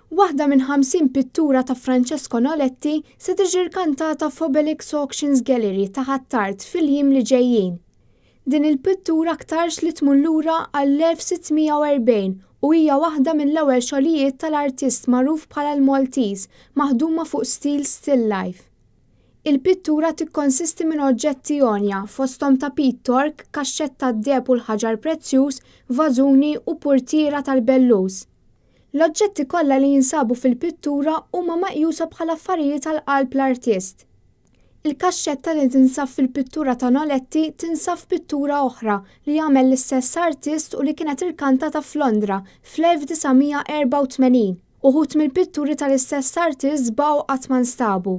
Waħda minn 50 pittura ta' Francesco Noletti se tiġi rkantata f'Obelix Auctions Gallery ta' Ħ'Attard fil-jiem li ġejjin. Din il-pittura aktarx li tmur lura għall-1640 u hija waħda mill-ewwel xogħlijiet tal-artist magħruf bħala l-Maltese maħduma fuq stil still life. Il-pittura tikkonsisti minn oġġetti għonja, fosthom tapit Tork, kaxxett tad-deheb u l-ħaġar prezzjuż, vażuni u purtiera tal-bellus. L-oġġetti kollha li jinsabu fil-pittura huma meqjusa bħala affarijiet għal qalb l-artist. Il-kaxxetta li tinsab fil-pittura ta' Noletti tinsab f'pittura oħra li għamel l-istess artist u li kienet irkantata f'Londra fl-1984. Uħud mill-pitturi tal-istess artist baqgħu qatt ma nstabu.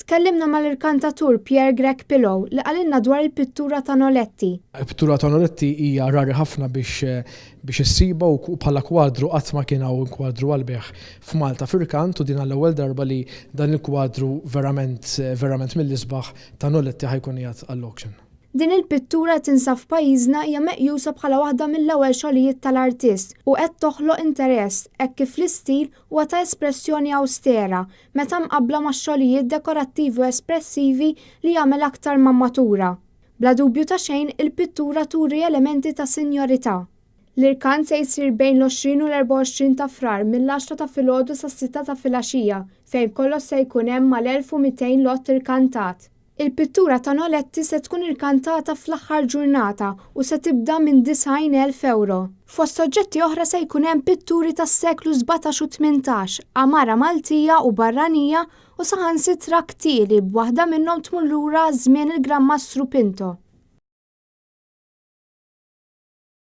Tkellimna mal-irkantatur Pierre Grech Pillow li qalilna dwar il-pittura ta' Noletti. Il-pittura ta' Noletti hija rari ħafna biex biex issibha u bħala kwadru qatt ma kien hawn kwadru għall-bejgħ f'Malta f'irkant u din għall-ewwel darba li dan il-kwadru verament verament mill-isbaħ ta' Noletti ħa jkun qiegħed għall-auction. Din il-pittura li tinsab f'pajjiżna hija meqjusa bħala waħda mill-ewwel xogħlijiet tal-artist u qed toħloq interess hekk kif l-istil huwa ta' espressjoni awstera meta mqabbla max-xogħlijiet dekorattivi u espressivi li jagħmel aktar ma matura. Bla dubju ta' xejn, il-pittura turi elementi ta' sinjorità. L-irkant se jsir bejn l-20 u l-24 ta' Frar mill-għaxra ta' filgħodu sas-sitta ta' filgħaxija fejn b'kollox se jkun hemm mal-1200 lott irkantat. Il-pittura ta' Noletti se tkun irkantata fl-aħħar ġurnata u se tibda minn 90,000 ewro. Fost oġġetti oħra se jkun hemm pitturi tas-seklu 17 u 18, għamara Maltija u barranija u saħansitra ktieli b'waħda minnhom tmur lura għaż-żmien il-Gran Mastru Pinto.